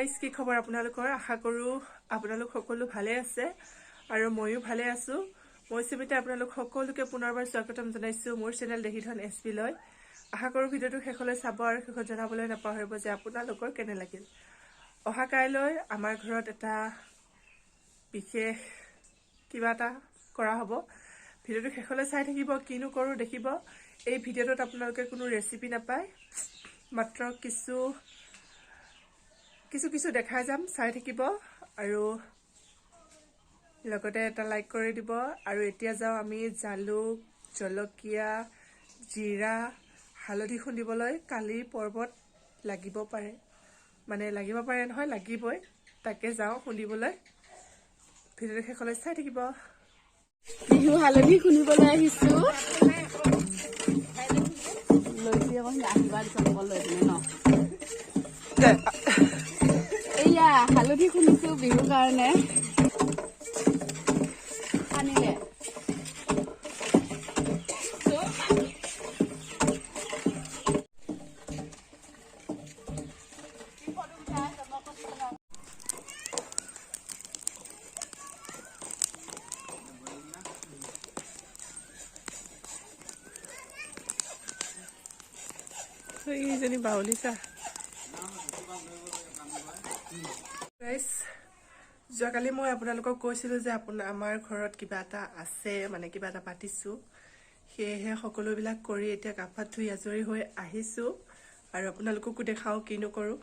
Guys, কি খবৰ আপোনালোকৰ? আশা কৰোঁ আপোনালোক সকলো ভালে আছে আৰু ময়ো ভালে আছোঁ। মই সুমিতা আপোনালোক সকলোকে পুনৰবাৰ স্বাগতম জনাইছোঁ মোৰ চেনেল দেহিধন এছ পি লৈ। আশা কৰোঁ ভিডিঅ'টো শেষলৈ চাব আৰু শেষত জনাবলৈ নাপাহৰিব যে আপোনালোকৰ কেনে লাগিল। অহা কাইলৈ আমাৰ ঘৰত এটা বিশেষ কিবা এটা কৰা হ'ব। ভিডিঅ'টো শেষলৈ চাই থাকিব, কিনো কৰোঁ দেখিব। এই ভিডিঅ'টোত আপোনালোকে কোনো ৰেচিপি নাপায়, মাত্ৰ কিছু কিছু কিছু দেখাই যাম, চাই থাকিব আৰু লগতে এটা লাইক কৰি দিব। আৰু এতিয়া যাওঁ আমি জালুক, জলকীয়া, জিৰা, হালধি খুন্দিবলৈ। কালিৰ পৰ্বত লাগিব পাৰে, মানে লাগিব পাৰে নহয়, লাগিবই। তাকে যাওঁ খুন্দিবলৈ। ভিডিঅ'টো শেষলৈ চাই থাকিব। বিহু হালধি খুন্দিবলৈ আহিছো। লৈছি আকৌ আশীৰ্বাদ চব লৈ পিনে ন। এয়া হালধি খুন্দিছো বিহুৰ কাৰণে। আনিলে এইজনী বাউলি চাহ। গাইজ, যোৱাকালি মই আপোনালোকক কৈছিলোঁ যে আমাৰ ঘৰত কিবা এটা আছে, মানে কিবা এটা পাতিছোঁ। সেয়েহে সকলোবিলাক কৰি এতিয়া গা পা ধুই আজৰি হৈ আহিছোঁ আৰু আপোনালোককো দেখাওঁ কিনো কৰোঁ।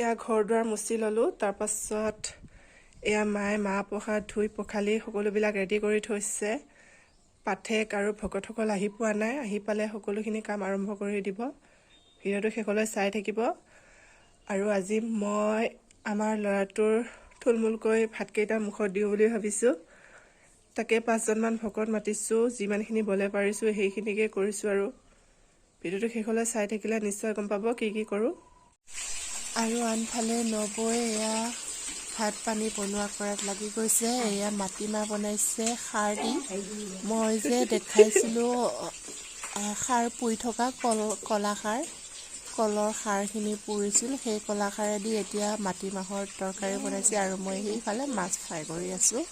এয়া ঘৰ দুৱাৰ মুচি ল'লোঁ। তাৰপাছত এয়া মায়ে মাহ প্ৰসাদ ধুই পখালি সকলোবিলাক ৰেডি কৰি থৈছে। পাঠেক আৰু ভকতসকল আহি পোৱা নাই, আহি পালে সকলোখিনি কাম আৰম্ভ কৰি দিব। ভিডিঅ'টো শেষলৈ চাই থাকিব। আৰু আজি মই আমাৰ ল'ৰাটোৰ থুলমূলকৈ ভাতকেইটা মুখত দিওঁ বুলি ভাবিছোঁ। তাকে 5জনমান ভকত মাতিছোঁ, যিমানখিনি বলে পাৰিছোঁ সেইখিনিকে কৰিছোঁ। আৰু ভিডিঅ'টো শেষলৈ চাই থাকিলে নিশ্চয় গম পাব কি কি কৰোঁ। আৰু আনফালে নবৌয়ে এয়া ভাত পানী বনোৱা কৰাত লাগি গৈছে। এয়া মাটিমাহ বনাইছে খাৰ দি। মই যে দেখাইছিলোঁ খাৰ পুৰি থকা কলাখাৰ, কলৰ খাৰখিনি পুৰিছিল, সেই কলাখাৰেদি এতিয়া মাটিমাহৰ তৰকাৰী বনাইছে। আৰু মই সেইফালে মাছ ফ্ৰাই কৰি আছোঁ।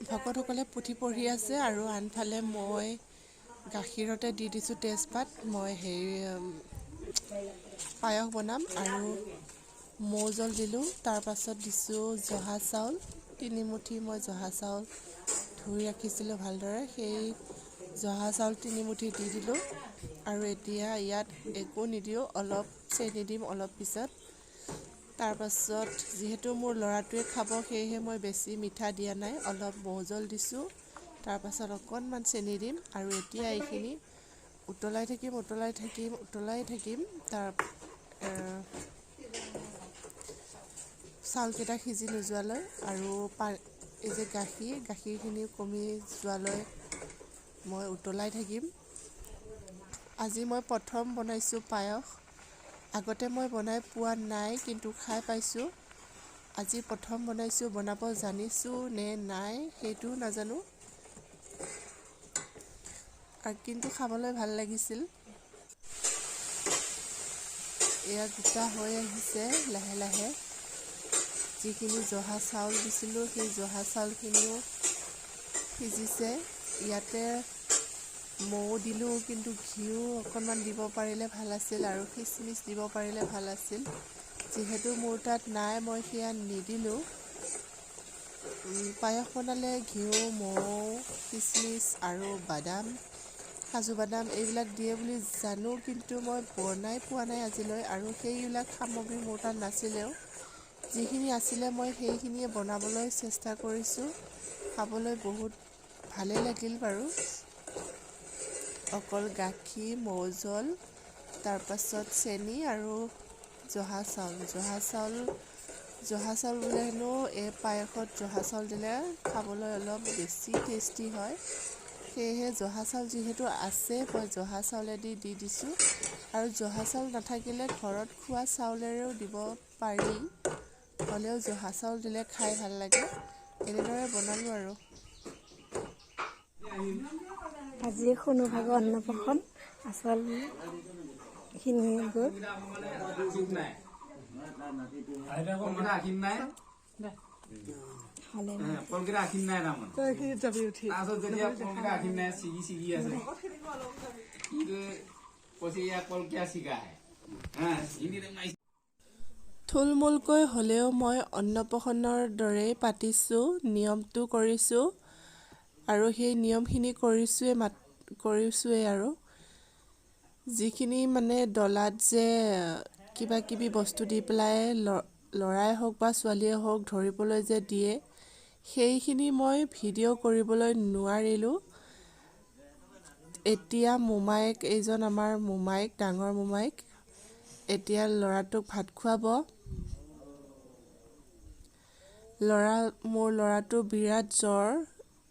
ভকতসকলে পুথি পঢ়ি আছে আৰু আনফালে মই গাখীৰতে দি দিছোঁ তেজপাত। মই হেৰি পায়স বনাম আৰু মৌ জল দিলোঁ। তাৰপাছত দিছোঁ জহা চাউল 3 মুঠি। মই জহা চাউল ধুই ৰাখিছিলোঁ ভালদৰে, সেই জহা চাউল 3 মুঠি দি দিলোঁ। আৰু এতিয়া ইয়াত একো নিদিওঁ, অলপ চেনি দিম অলপ পিছত। তাৰপাছত যিহেতু মোৰ ল'ৰাটোৱে খাব, সেয়েহে মই বেছি মিঠা দিয়া নাই, অলপ মৌ জল দিছোঁ, তাৰপাছত অকণমান চেনি দিম। আৰু এতিয়া এইখিনি উতলাই থাকিম, উতলাই থাকিম, উতলাই থাকিম, তাৰ চাউলকেইটা সিজি নোযোৱালৈ আৰু এই যে গাখীৰখিনি কমি যোৱালৈ মই উতলাই থাকিম। আজি মই প্ৰথম বনাইছোঁ পায়স। আগতে মই বনাই পোৱা নাই, কিন্তু খাই পাইছোঁ। আজি প্ৰথম বনাইছোঁ, বনাব জানিছোঁ নে নাই সেইটোও নাজানো, আৰু কিন্তু খাবলৈ ভাল লাগিছিল। এয়া গোটা হৈ আহিছে লাহে লাহে। যিখিনি জহা চাউল দিছিলোঁ, সেই জহা চাউলখিনিও সিজিছে। ইয়াতে মৌ দিলোঁ, কিন্তু ঘিউ অকণমান দিব পাৰিলে ভাল আছিল আৰু খিচমিচ দিব পাৰিলে ভাল আছিল। যিহেতু মোৰ তাত নাই, মই সেয়া নিদিলোঁ। পায়স বনালে ঘিউ, মৌ, খিচমিচ আৰু বাদাম, কাজু বাদাম এইবিলাক দিয়ে বুলি জানো, কিন্তু মই বনাই পোৱা নাই আজিলৈ আৰু সেইবিলাক সামগ্ৰী মোৰ তাত নাছিলেও। যিখিনি আছিলে মই সেইখিনিয়ে বনাবলৈ চেষ্টা কৰিছোঁ। খাবলৈ বহুত ভালেই লাগিল বাৰু। অকল গাখীৰ, মৌজল, তাৰপাছত চেনি আৰু জহা চাউল। জহা চাউল বোলে হেনো এই পায়সত জহা চাউল দিলে খাবলৈ অলপ বেছি টেষ্টি হয়। সেয়েহে জহা চাউল যিহেতু আছে, মই জহা চাউলেদি দি দিছোঁ। আৰু জহা চাউল নাথাকিলে ঘৰত খোৱা চাউলেৰেও দিব পাৰি, হ'লেও জহা চাউল দিলে খাই ভাল লাগে। এনেদৰে বনালোঁ আৰু। আজি সোণু ভাগৰ অন্নপ্ৰাশন আচলখিনি গ'ল। থুলমূলকৈ হ'লেও মই অন্নপ্ৰাশনৰ দৰেই পাতিছোঁ, নিয়মটো কৰিছোঁ আৰু সেই নিয়মখিনি কৰিছোঁৱেই। আৰু যিখিনি মানে ডলাত যে কিবা কিবি বস্তু দি পেলাই ল'ৰাই হওক বা ছোৱালীয়ে হওক ধৰিবলৈ যে দিয়ে, সেইখিনি মই ভিডিঅ' কৰিবলৈ নোৱাৰিলোঁ। এতিয়া মোমায়েক, এইজন আমাৰ মোমায়েক, ডাঙৰ মোমায়েক, এতিয়া ল'ৰাটোক ভাত খুৱাব। মোৰ ল'ৰাটো বিৰাট জ্বৰ।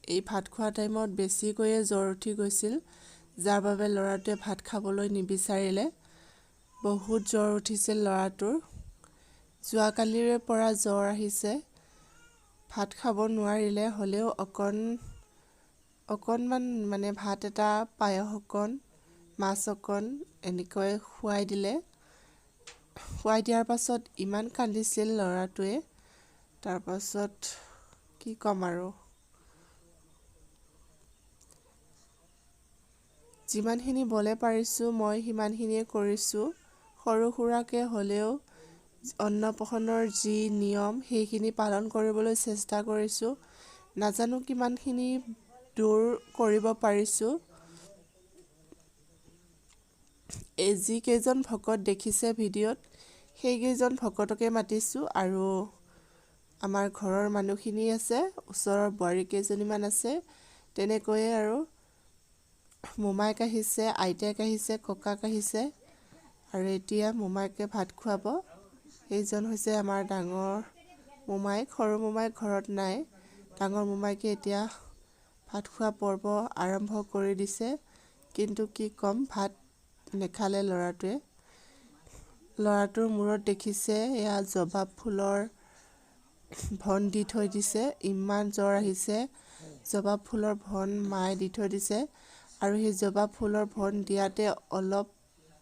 এই ভাত খোৱা টাইমত বেছিকৈয়ে জ্বৰ উঠি গৈছিল, যাৰ বাবে ল'ৰাটোৱে ভাত খাবলৈ নিবিচাৰিলে। বহুত জ্বৰ উঠিছিল ল'ৰাটোৰ, যোৱাকালিৰে পৰা জ্বৰ আহিছে। ভাত খাব নোৱাৰিলে, হ'লেও অকণমান মানে ভাত এটা, পায়স অকণ, মাছ অকণ এনেকৈ খুৱাই দিলে। খুৱাই দিয়াৰ পাছত ইমান কান্দিছিল ল'ৰাটোৱে, তাৰপাছত কি ক'ম আৰু। যিমানখিনি বলে পাৰিছোঁ মই সিমানখিনিয়ে কৰিছোঁ। সৰু সুৰাকৈ হ'লেও অন্নপ্ৰাশনৰ যি নিয়ম সেইখিনি পালন কৰিবলৈ চেষ্টা কৰিছোঁ। নাজানো কিমানখিনি দূৰ কৰিব পাৰিছোঁ। এই যিকেইজন ভকত দেখিছে ভিডিঅ'ত, সেইকেইজন ভকতকে মাতিছোঁ আৰু আমাৰ ঘৰৰ মানুহখিনি আছে, ওচৰৰ বোৱাৰী কেইজনীমান আছে, তেনেকৈয়ে আৰু মোমায়েক আহিছে, আইতাক আহিছে, ককাক আহিছে। আৰু এতিয়া মোমায়েকে ভাত খুৱাব। সেইজন হৈছে আমাৰ ডাঙৰ মোমায়েক, সৰু মোমায়েক ঘৰত নাই। ডাঙৰ মোমায়েকে এতিয়া ভাত খোৱা পৰ্ব আৰম্ভ কৰি দিছে। কিন্তু কি ক'ম, ভাত নেখালে ল'ৰাটোৱে। ল'ৰাটোৰ মূৰত দেখিছে এয়া জবা ফুলৰ ভন দি থৈ দিছে। ইমান জ্বৰ আহিছে, জবা ফুলৰ ভন মায়ে দি থৈ দিছে। আৰু সেই জবা ফুলৰ ভন দিয়াতে অলপ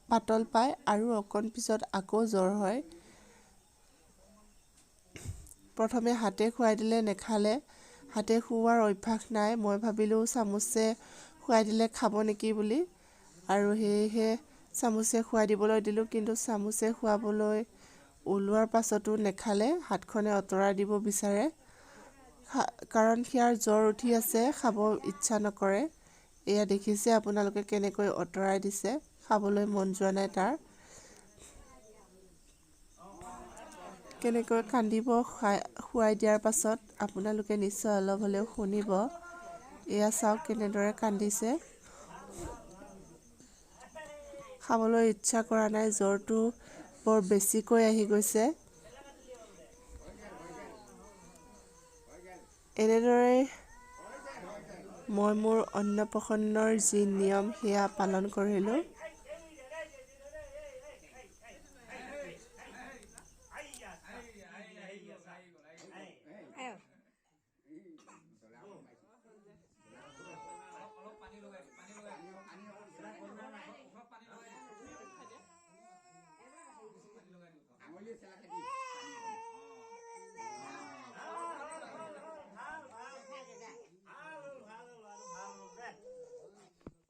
পাতল পায় আৰু অকণ পিছত আকৌ জ্বৰ হয়। প্ৰথমে হাতে খুৱাই দিলে, নেখালে। হাতে খুওৱাৰ অভ্যাস নাই। মই ভাবিলোঁ চামুচে খুৱাই দিলে খাব নেকি বুলি, আৰু সেয়েহে চামুচে খুৱাই দিবলৈ দিলোঁ। কিন্তু চামুচে খুৱাবলৈ ওলোৱাৰ পাছতো নেখালে, হাতখনে আঁতৰাই দিব বিচাৰে, কাৰণ সিয়াৰ জ্বৰ উঠি আছে, খাব ইচ্ছা নকৰে। এয়া দেখিছে আপোনালোকে কেনেকৈ আঁতৰাই দিছে, খাবলৈ মন যোৱা নাই তাৰ। কেনেকৈ কান্দিব খুৱাই দিয়াৰ পাছত আপোনালোকে নিশ্চয় অলপ হ'লেও শুনিব। এয়া চাওক কেনেদৰে কান্দিছে, খাবলৈ ইচ্ছা কৰা নাই, জ্বৰটো বৰ বেছিকৈ আহি গৈছে। এনেদৰে মই মোৰ অন্নপ্ৰাশনৰ যি নিয়ম সেয়া পালন কৰিলোঁ।